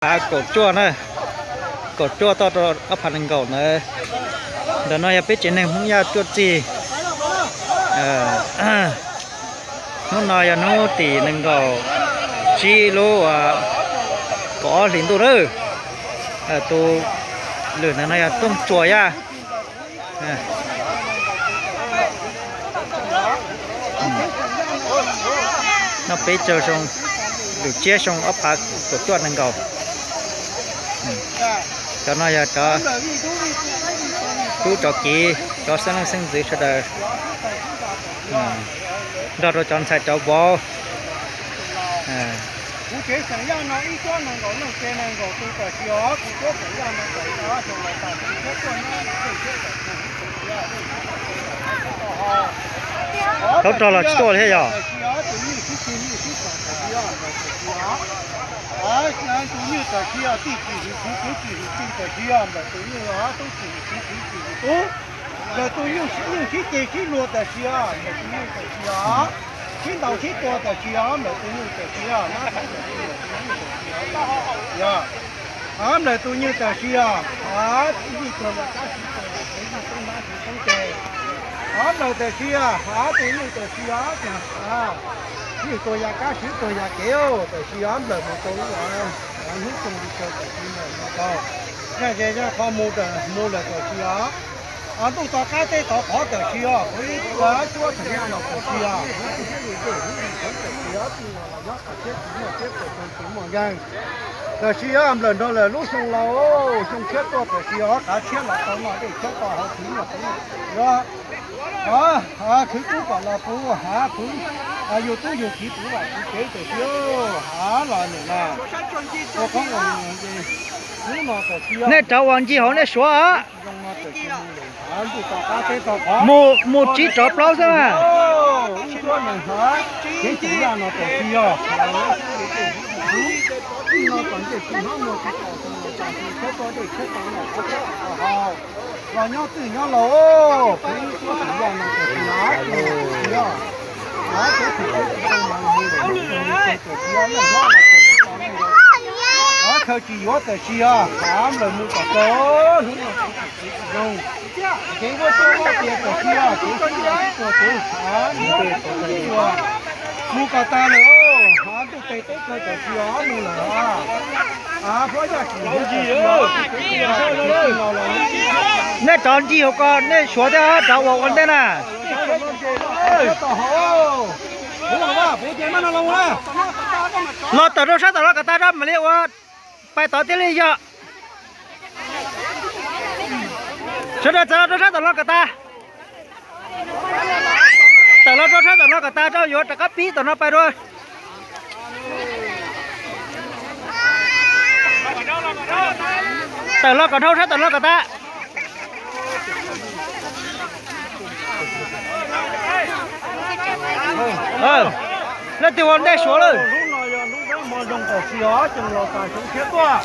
phav kaum cuaj na, kaum cuaj toj rau ob phav nees nkaum ntawd. Ntawm no yog peb tsev neeg Hmoob Yaj cuaj txig. Hnub no yog hnub tim nees nkaum tsib lub kaum ob hlis ntuj lawm. Tus lwm ntawm no yog Tooj Tsuas Yaj. No peb caug xyoo, lwm tsiab xyoo ob phav kaum cuaj nees nkaum. Cov no yog cov tub cov kiv, cov xeeb leej xeeb ntxwv sawv daws nrog rau cov ntxhais cov vauv. Kuv tsev xeem Yaj no ib cuab nees nkaum leej, tsev nees nkaum tus tam sim os, kuv cuab xeem Yaj no tam sim os, xyoo laus tas xyoo tshiab tuaj nyob, thaum rog los tsis tuaj li thiab yog. Tus nywj sib ceg nywj sib txom tam sim os, tam sim os. Tus nywj tam sim os, tij tsis hwm txiv, tub tsis hwm tij tam sim os, nplawm tus nywj os, tub tsis hwm txiv, tub tsis hwm tub. Nplawm tus nywj sib nywj sib ceg sib luag tam sim os, nplawm tus nywj tam sim os. Sib ntaus sib tua tam sim os, nplawm tus nywj tam sim os, nab tam sim os, nplawm tus nywj tam sim os. Nplawm tus nywj tam sim os, yij tuag yam kab siv tuag yam kev, yij tub nab siv tub tes. Nplawm tam sim os, tus nywj tam sim os, yij tuag yam kab siv tuag yam kev tam sim os, nplawm mus rau lub hnub xyoo li xyoo tam sim nplawm mus rau zaj ze zaj qho mus mus lawm tam sim os. Ntuj tom qab teb tom qhov tam sim os, kuv ib tug cuab tseem yaj los tam sim os. Tam sim os, nyob qhov siab tsis muaj siab, qhov tsis muaj nkeeg. Tam sim os, nplawm nrog lawm lub xyoo laus, xyoo tshiab tuaj tam sim os, qav tshiab los tau noj dej tshiab tau hauv, khwv noj khwv noj, khwv kub kom los puv, hav khwv, yug tub yug kiv puv vaj puv tsev tam sim os, hav los nws na. Ua qoob ua loo ces hnub no tam sim os, nej rov ua ncig hauv nej suav os. Mus, mus tsib rov plaub xwb mas. Los nyob twj nyob laus, khaws tsis yuav tam sim os, av nplawm mus kom tau. Kev vuab tsuab muab tias tam sim os, kev sib yuav sib tuag kev av, mus kom tag lawm, av ntuj tes teb kawg tam sim os, mus lawm. Nej rov ncig hauv ko, nej suav thiab rov ua ua ntej na. Los tawm rau sab tom no kom tag, mam li ua pais tod thiaj li yog. Sawv daws txawm los rau sab tom no kom tag. Tawm los rau sab tom no kom tag, rau yuav rov qab pib tom no pais dua. Tawm los kom dhau sab tom no kom tag. Leej twg ua ntej suav lawm? Hnub no yog hnub dawb mog zoo tam sim os, xyoo laus tas xyoo tshiab tuaj.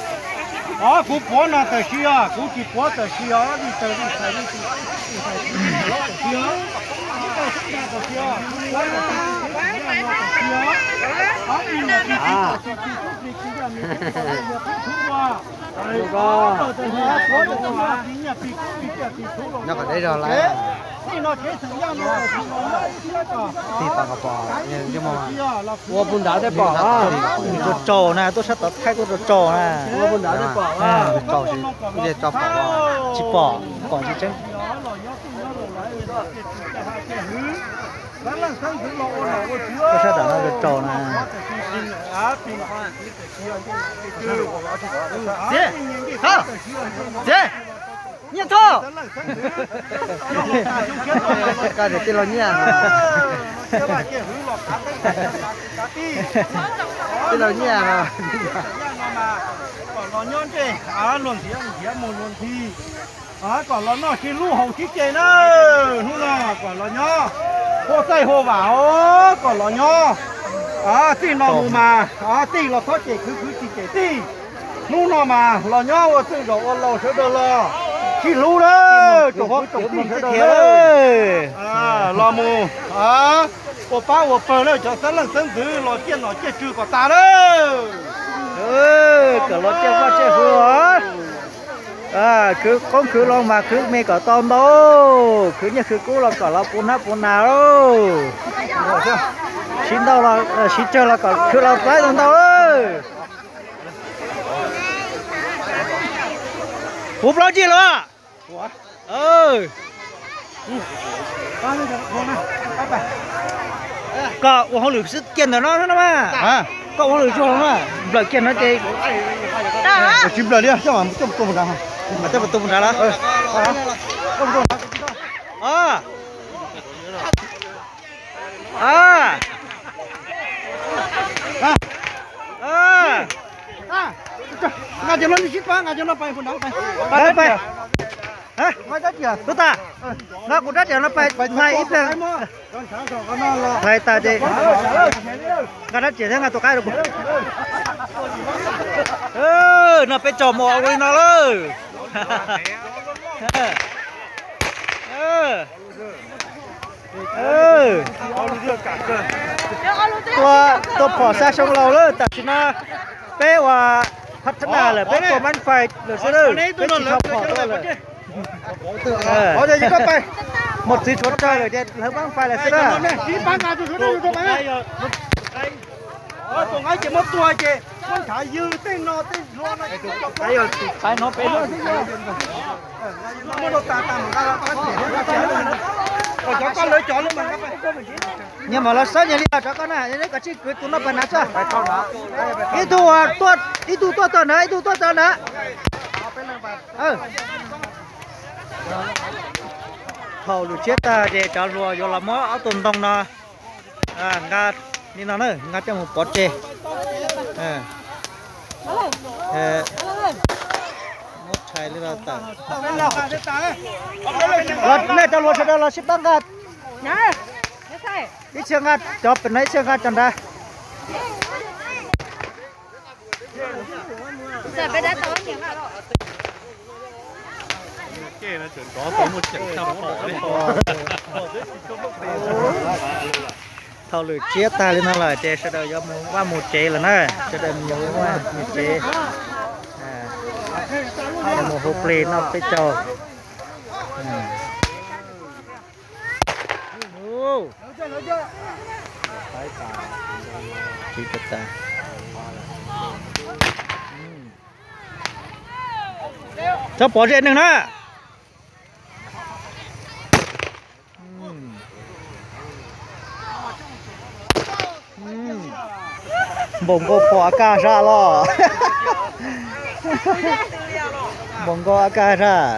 Os, kuv puav no tam sim os, kuv tsis puav tam sim os, vij taws vij xais vij txais tam sim os, vij taws xub nta tam sim os, kuv puav tam sim os, tam sim os. Os, ib nyuag plig plig tam sim plig tub plig tsis yog me tub los yog tub tub ua. Puav tam sim os, puav tam sim os, tsis nyuag plig kub plig tiaj plig tub los yog tub tub kev. Txij no kev xeem Yaj no tam sim no ib siab kom ua puv nrad tej pom, tus rau na, tuaj sab tod thaij tuaj rau rau na. Ua puv nrad tej pom, tso pom, tsis pom, pom tsis tseeb. Tuaj sab tom no rau rau na. Txiv, txiv, Nyiaj Thoj, koj tias tij laug Nyiaj, tij laug Nyiaj, kom los nyob ntsej, luag nrhiav nrhiav mus luag nthi, kom los noj sib hlub haus sib ce na. Hnub no kom los nyob, hua txaij hua vam os, kom los nyob. Txij no mus mas tij los txhob cem khwv, khwv tsis cem tij. Hnub no mas los nyob ua txwj zaum ua laus sawv daws los sib hlub na, tsoom fwv tsoom tij sawv daws los mus ua pab ua pawg na, cov xeeb leej xeeb ntxwv los ciaj nom ciaj tswv kom tas na. Kom los ciaj vaj ciaj hwv os. Khwv qoob khwv loo mas khwv me kom tau ntau, khwv nyiaj khwv kub los kom los puv hnab puv nas lauj. Siv ntau, siv tsawg los kom khwv los tau ntau. Puv plaub ntsig los. Koj ua hauj lwm xwb kiag ntawm no na mas. Koj ua hauj lwm tsuag no mas nplawm kiag no ces. Tsis nplawm li, coj mas coj mus tua nrad, mas coj mus tua nrad lawm. Nqa cov no sib pab, nqa cov no pais, pais, tub tas, nqa kuv rab riam no pais hlais ib pliag. Hlais tas ces nqa rab riam thiab nqa tus qaib rau kuv. No peb tsaug mus ua li no lawm. Tua phom xa xyoo laus lawm, tam sim no peb ua phab thab na lawm, peb tua mab fais lawm xwb lawm, peb tsis tshua phom tua lawm. Mos txwv tshuav tsawg lawm ces lawv mab fais lawm xwb na. Nyias mam los sawv nyias li os, rov qab na, neb kom tsij kwv tus no pais na tso. Ib tug, ib tug tuaj txog na, ib tug tuaj txog na. Thaum lwm tsiab tag ces cov hluas yuav los muab ob tug ntoo no nqa li no na, nqa coj mus pov tseg. Muab tshais li no tawm. Nej cov hluas sawv daws los sib pab nqa. Ib txhia nqa cov pem no, ib txhia nqa cov nrad. Thaum lwm tsiab tag li no lawm ces sawv daws yuav mus vaj mus tsev lawm na, sawv daws mus vaj mus tsev, mus hu plig noj peb caug. Tsob pov ze neeg na. Npaum nkaus pom AK zaj los. Npaum nkaus AK zaj.